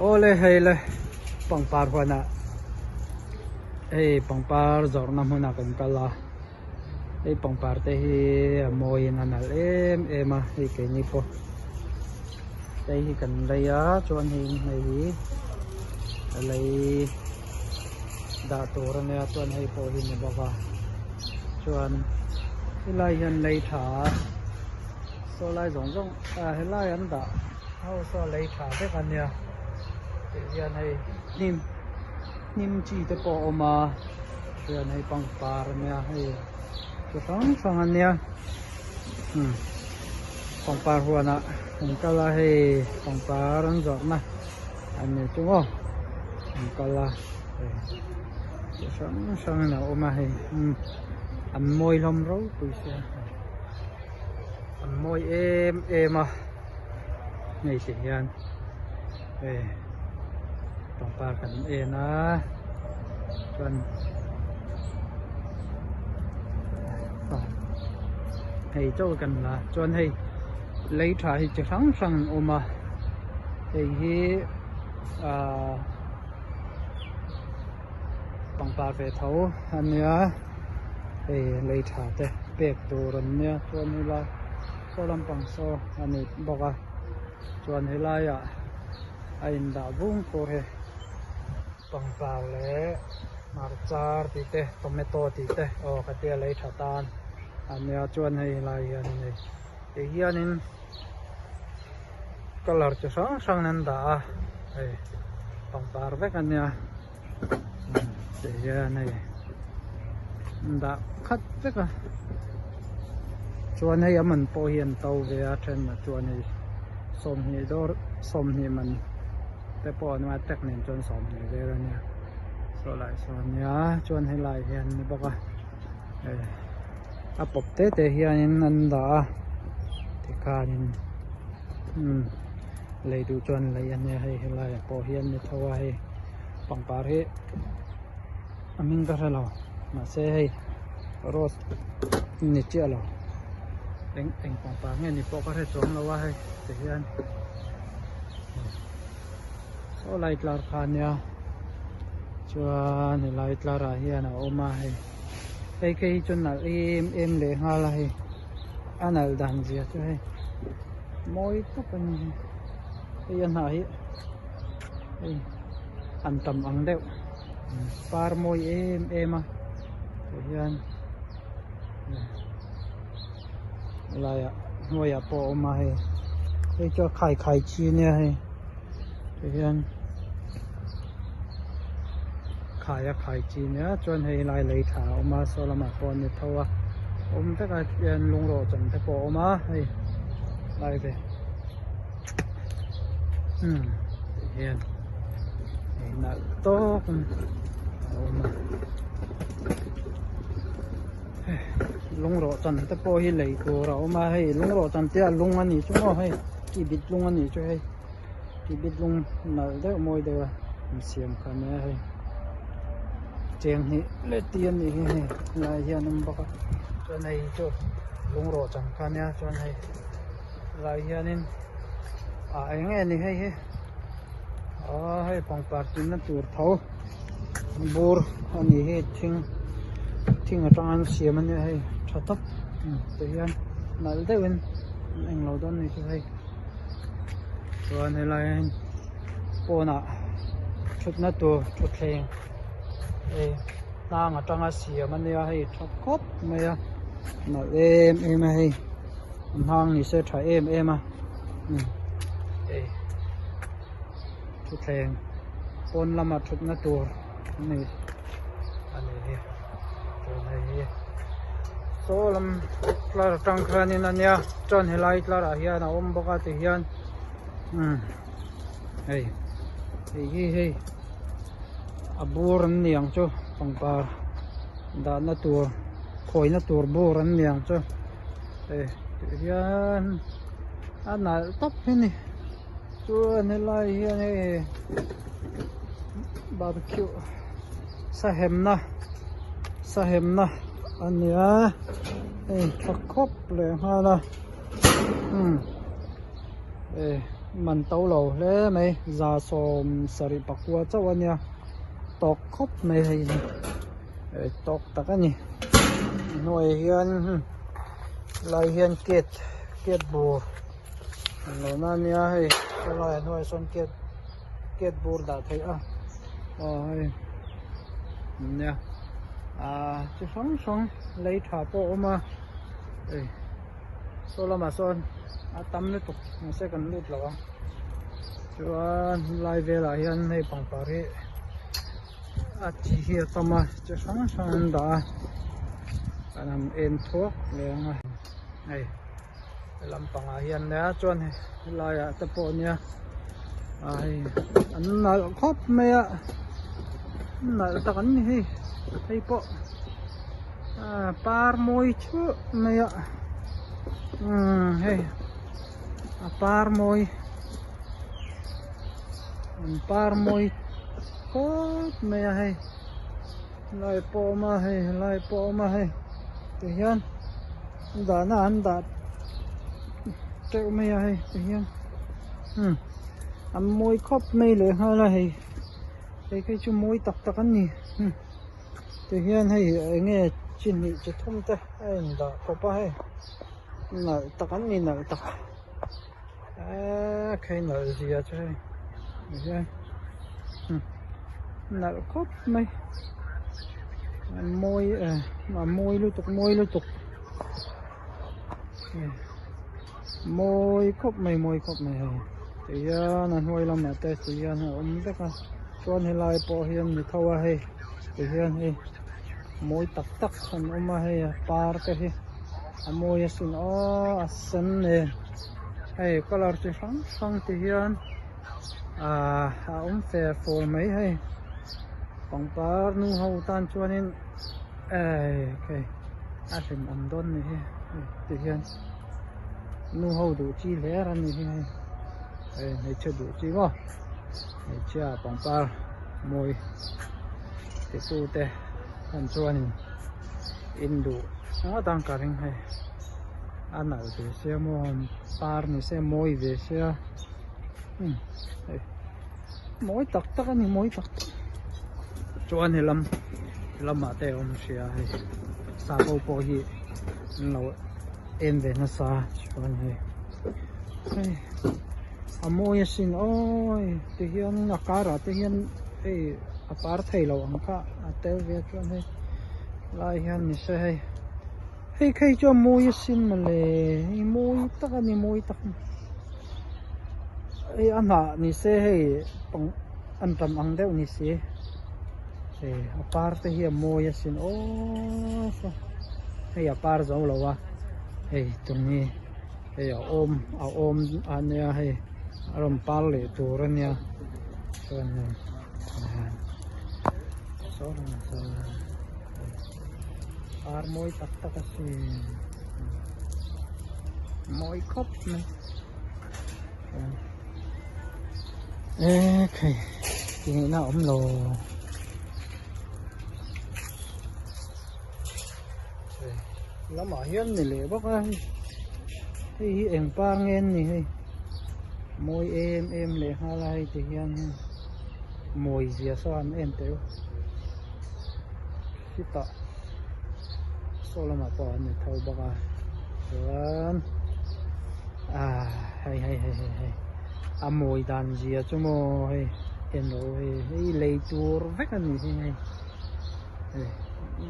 Awle hei le pangpar huanah hei pangpar zawrhna hmunah kan kal a hei pangpar te hi a mawiin a nalh em em a hei keini pawh hei hi kan lei a chuan hei hei hi a lei dah tur a nia chuan hei pawh hi ni bawk a chuan helai hian lei tha a saw lai zawng zawng ah helai an dah ho saw lei tha vek a nia tih hian hei hnim hnim chi te pawh a awm a chuan hei pangpar a nia hei chi hrang hrang a nia umm pangpar huanah an kal a hei pangpar an zawrhna a ni chu maw an kal a hei chi hrang hrang in a awm a hei umm an mawi hlawm ropui sia an mawi em em a hei ti hian hei pangpar kan en a chuan hei chaw kan la chuan hei lei tha hi chi hrang hrang an awm a hei hi ahh pangpar ve tho a nia hei lei tha te pek tur an nia chuan helai saw lampang saw a ni bawk a chuan helaiah a indah vung tur hi pangpar leh hmarcha tih te tomato tih te aw khatia lei tha tan a nia chuan hei helai hian hei ti hianin colour chi hrang hrang an dah a hei pangpar vek a nia ti hian hei an dah khat vek a chuan hei a man pawh hi an to ve a then ah chuan hei sawmhnih dawr sawmhnih man te pawh an awm a tek nen chuan sawmhnih vel a nia saw lai saw a nia chuan helai hian a ni bawk a hei a pawp te te hianin an dah a tikhanin umm lei duh chuan lei a nia hei helaiah pawh hian ni tho a hei pangpar hi a hming ka hre lo mahse hei rose ni chiah lo eng eng pangpar nge ni pawh ka hre chuang lo a hei ti hian saw lai tlar kha a nia chuan helai tlar ah hian a awm a hei. Hei khi hi chu nalh em em leh nghal a hei a nalh dan zia chu hei mawi tak a ni hei a hnah hi hei an tam ang deuh par mawi em em a tah hian laiah hnuaiah pawh a awm a hei hei chu a khai khai chi ania hei tah hian. Khai a khai chi nia chuan hei lai lei tha a awm a saw lamah pawh an ni tho a awm vek a hian lung rawh chan te pawh a awm a hei lai ve umm tih hian hei nalh tawk a awm a lung rawh chan te pawh hi lei tur a awm a hei lung rawh chan te a lung a ni chu maw hei ki bit lung a ni chu hei. Tibit lung nalh deuh mawi deuh a an siam kha ania hei cheng hnih leh ti a nih hi hei helai hian a awm bawk a chuan hei hi chu lung rawh chan kha ania chuan hei helai hianin ah eng nge ni hei hi aw hei pangpar chinna tur tho bur a nih hi thing thing atanga an siam ania hei tha tak tihian nalh deuhin an englo dawn a ni chu hei. Chuan helai ah hian pawnah thutna tur thutthleng hei hnang atanga siam a nia hei tha khawp mai a nalh em em a hei hnang ni se tha em em a hei thutthleng pawn lama thutna tur a ni a ni hi chuan hei hi saw lam tlar atang khanin a nia chuan helai tlar ah hian a awm bawk a ti hian umm hei hei hi hei a bur an ni ang chu pangpar dahna tur khawina tur bur an ni ang chu hei tih hian a nalh tawp hi ni. Chuan helai hian hei barbecue sahemna sahemna a ni a hei tha khawp leh nghal a umm hei. Man to lo hle mai 749 chauh a nia tawk khawp mai hei hi tawk tak a ni hnuaiah hian helai hian gate gate bur an lo na ania hei helaiah hnuaiah sawn gate gate bur dah theih a aw hei nia ah chi hrang hrang lei tha pawh a awm a hei. Saw lamah sawn a tam lutuk mahse kan lut lo ang chuan helai velah hian hei pangpar hi a chi hi a tam a chi hrang hrang an dah a kan han en thuak leh ang a hei he lampangah hian nia chuan helaiah te pawh nia ah hei an nalh khawp mai a nalh tak an ni hei hei pawh. Par mawi thuah mai a umm hei a par mawi an par mawi khawp mai a hei helai pawh a awm a hei helai pawh a awm a hei ti hian an dahna an dah teuh mai a hei ti hian umm an mawi khawp mai leh nghal a hei hei phei chu mawi tak tak an ni. Ti hian hei eng nge chi hnih chi thum te a in dah kawp a hei nalh tak an ni nalh tak eee khei nalh zia chu hei ti hian nalh khawp mai a mawi eh a mawi lutuk mawi lutuk mawi khawp mai mawi khawp mai hei ti hian a hnuai lamah te ti hian a awm vek a chuan helai pawh hian ni tho a hei ti hian hei mawi tak tak an awm a hei a par te hi a mawi asin aw a sen nen hei colour chi hrang hrang ti hian ahh a awm fer fur mai hei pangpar nu ho tan chuanin ehh hei a hlimawm dawn ni hi hei ti hian nu ho duh chi hler a ni hi hei hei hmeichhe duh chi maw hmeichhia pangpar mawi titu te han chuanin in duh ngawt ang ka ring hei a nalh ve sia maw par ni se mawi ve sia umm hei mawi tak tak a ni mawi tak tak chuan helam lamah te a awm hria hei sap ho pawh hi an lo en ve nasa chuan hei hei a mawi asin awii ti hian a karah te hian hei a par thei lo ang kha a tel ve chuan hei lai hian ni se hei hei khei chu a mawi asin mawle hei mawi tak a ni mawi tak a ni hei a hnah ni se hei pang an tam ang deuh ni si hei a par te hi a mawi asin aww hei a par zo lo a hei tum hi hei a awm a awm a nia hei a rawn par leh tur a nia chuan hei saw saw par mawi tak tak a sin mawi khawp mai ekhei tihna a awm lo. Lamah hian ni leh bawk a hei hei hi eng par nge an ni hei mawi em em leh nghal a hei ti hian hei mawi zia saw an en teh u chutah saw lamah pawh an ni tho bawk a chuan ah hei hei hei hei hei a mawi dan zia chu maw hei en rawh u hei hei lei tur vek a ni hi hei. Hei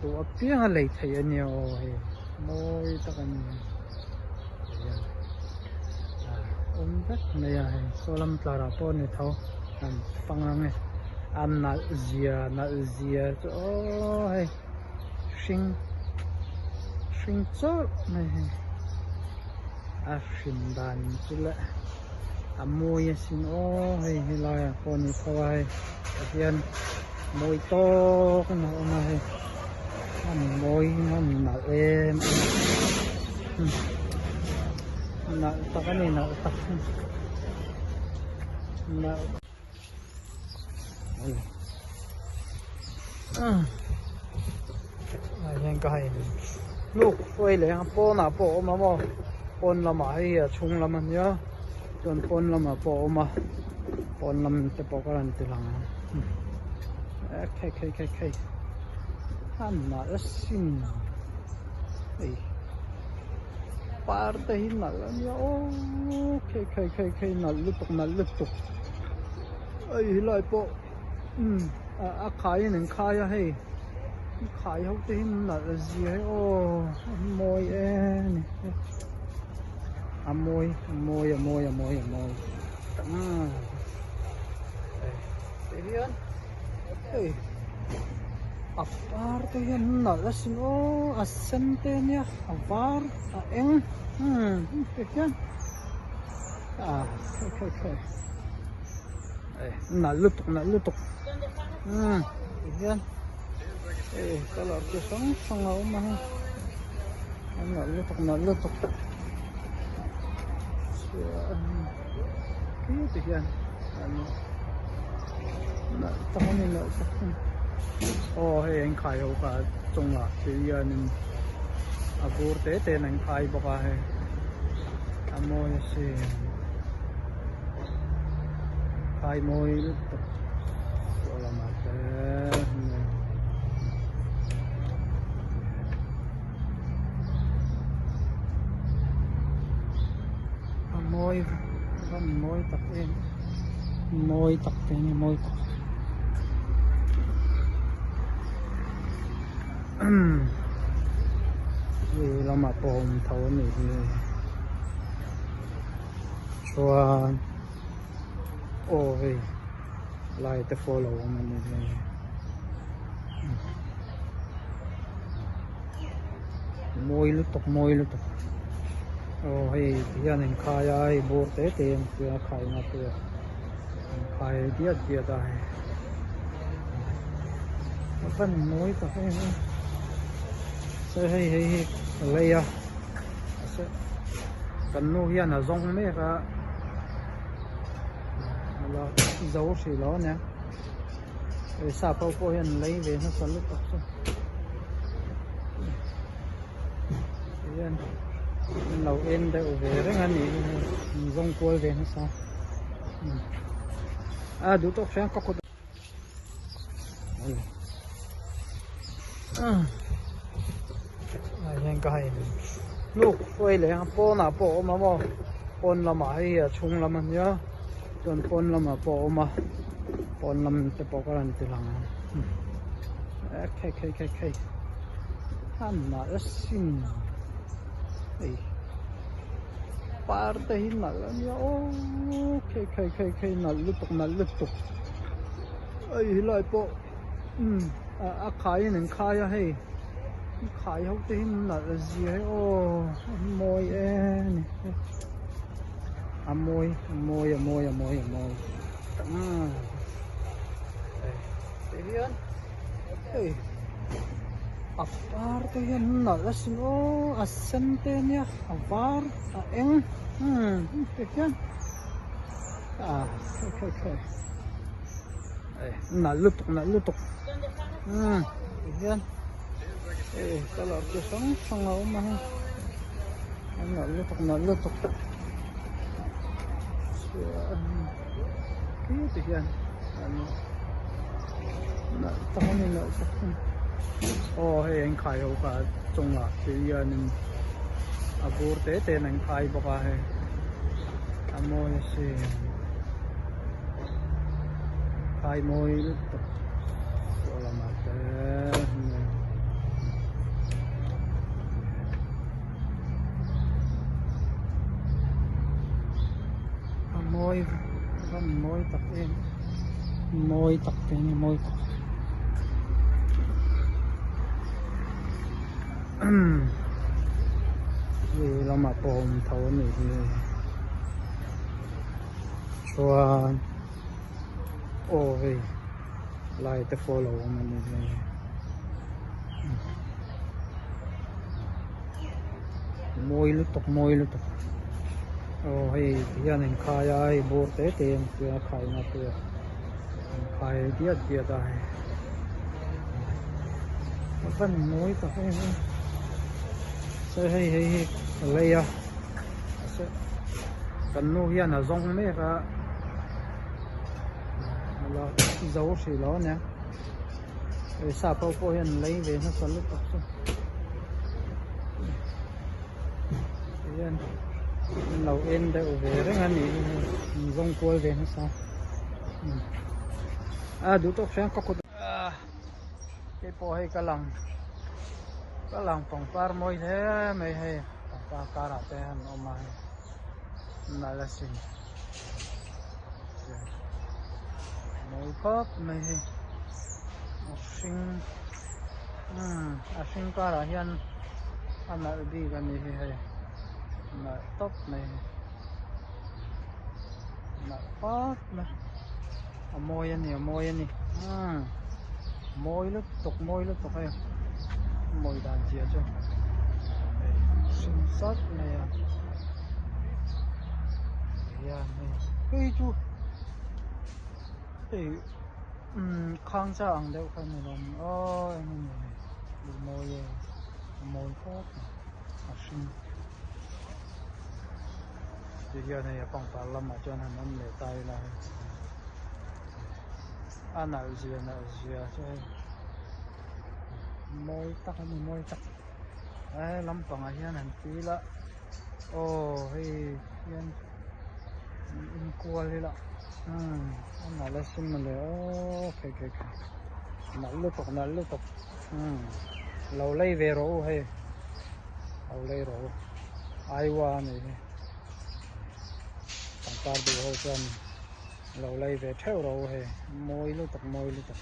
duh apiang a lei theih a nia aw hei mawi tak a ni hei awm vek mai a hei saw lam tlar ah pawh a ni tho an pang ang e a nalh zia nalh zia chu aw hei hring hring chawrh mai hei a hrin dan chu le a mawi asin aw hei helai ah pawh a ni tho a hei tihian. Mawi tawk in a awm a hei a mawi in a nalh em em nalh tak a ni nalh tak nalh ah hian ka hei hnuk hruai leh ang pawnah pawh a awm a maw pawn lamah hei a chhung lam a nia. Chuan pawn lamah pawh a awm a pawn lam te pawh ka rawn ti lang ang e khei khei khei a nalh asin hei par te hi nalh a nia aw khei khei khei khei nalh lutuk nalh lutuk hei helai pawh umm a khaiin an khai a hei khai ho te hi nalh zia hi aw a mawi em a ni. A mawi a mawi a mawi a mawi a mawi umm ti hian hei a par te hian an nalh asin aw a sen te ania a var a eng umm ti hian ah khei khei khei nalh lutuk nalh lutuk umm ti hian hei colour chi hrang hrang a awm a hei. A nalh lutuk nalh lutuk chuan khi ti hian an nalh tak a ni nalh tak a ni aw hei an khai ho kha chungah ti hianin a bur te te in an khai bawk a hei a mawi asin khai mawi lutuk saw lamah te. A mawi ram mawi tak em mawi tak te nge mawi tak hei lamah pawh a awm tho a nih hi chuan aw hei lai te pawh a lo awm a ni hei. Mawi lutuk mawi lutuk aw hei ti hian an khai a hei bur te te an tia a khai na tur an khai diat diat a hei a van mawi tak em em se hei hei hi a lei a mahse kan nu hian a zawng mek a a la zo hrih lo ania. Hei sap ho pawh hian lei ve hmasa lutuk chu hian an lo en deuh ve reng a nih hi hei an zawng kual ve hmasa a duh tawk hriang ka kut ah hian ka hei hnuk hruai leh ang pawnah pawh a awm a maw pawn lamah hei hi a chhung lam a nia. Chuan pawn lamah pawh a awm a pawn lam te pawh ka rawn ti lang ang e khei khei khei khei a nalh asin hei par te hi nalh a nia aw khei khei khei khei nalh lutuk nalh lutuk hei helai pawh umm a khaiin an khai a hei khai ho te hi nalh zia hi aw a mawi em a ni. A mawi a mawi a mawi a mawi a mawi umm hei ti hian hei a par te hian an nalh asin aw a sen te ania a var a eng umm ti hian ah khei khei khei hei nalh lutuk nalh lutuk umm ti hian hei colour chi hrang hrang a awm a hei. A nalh lutuk nalh lutuk chuan khi ti hian an nalh tak a ni nalh tak a ni aw hei an khai ho kha chungah ti hianin a bur te te in an khai bawk a hei a mawi asin khai mawi lutuk saw lamah te. A mawi ram mawi tak em mawi tak te nge mawi tak hei lamah pawh a awm tho a nih hi chuan aw hei lai te pawh a lo awm a ni hei. Mawi lutuk mawi lutuk aw hei ti hian an khai a hei bur te te an tia a khai na tur an khai diat diat a hei a van mawi tak em em se hei hei hi a lei a mahse. Kan nu hian a zawng mek a, a la zo hrih lo ania. Hei sap ho pawh hian lei ve hmasa lutuk chu. Hian an lo en deuh ve reng a nih hi hei an zawng kual ve hmasa. A duh tawk hriang ka kut a hei pawh hei ka lang ka lang pangpar mawi hle mai hei pangpar karah te an awm a hei nalh asin mawi khawp mai hei a hring umm a hring karah hian a nalh bik a ni hi hei nalh tawp mai hei nalh khawp mai. A mawi a ni a mawi a ni umm mawi lutuk mawi lutuk hei mawi dan zia chu hei hring sat mai a hian hei hei chu hei umm khang cha ang deuh kha a ni lo aw eng nge ni hei mawi e a mawi khawp mai a hring. Ti hian hei a pangpar lamah chuan han awm leh ta ila hei a nalh zia nalh zia chu hei mawi tak a ni mawi tak he lampangah hian han ti ila aw hei hian an inkual ila umm a nalh asin mawle aw khai khai khai nalh lutuk nalh lutuk umm lo lei ve rawh u hei lo lei rawh u. Aiwa a nih hi pangpar duh ho chuan lo lei ve theuh rawh u hei mawi lutuk mawi lutuk.